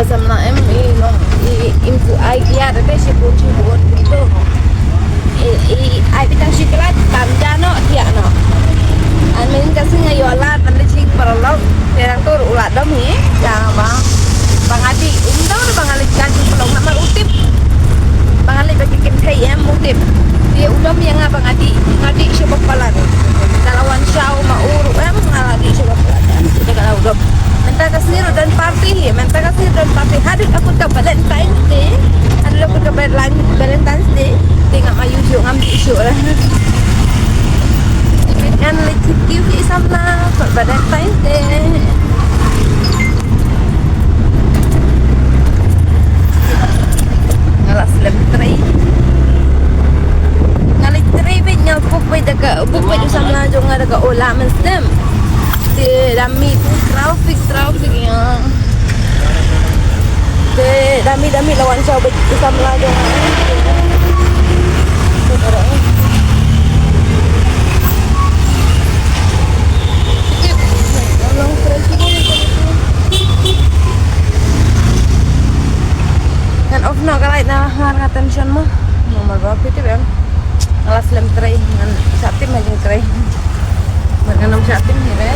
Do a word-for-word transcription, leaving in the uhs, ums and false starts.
Samla em i long i im ku ai dia da te shi ku chi bun tu. I i ai bitang shi kelat tam ja no dia no. An men ka singa yo la ban le ching paralok. Terang tur ulat dom hi. Ja ba. Bang adi um dau bang ale ka ju pelong nama utip. Bang ale ba ki kim thei em utip. Dia u dom yang nga bang adi. Ngadi shi ba palan. Kalau wan shau ma uru em ngadi shi ba palan. Kita kalau u dom. Mynta ka sngi ruh don party hi, mynta ka sngi ruh don party. Haduh ka kut ka Valentine's Day. Haduh ka kut ka Valentine- Valentine's Day. Te ngam ayu shuh, ngam dih shuh lah. Ngan leit kiew hi samla kut Valentine's Day. Nga la slem trei. Nga la trei beit, nga book beit da ka, book beit u samla jong nga da ka Ola mynstep. Te da mih traffic, traffic ïa. Te da mih, da mih la wan shaw beit u samla jong nga. Ngan off noh ka light na nga, nga tension mo. Nomor ba phi tip em. Nga la slem trei, ngan shah tim ha jingtrei. Bad ngan ym shah tim hi re.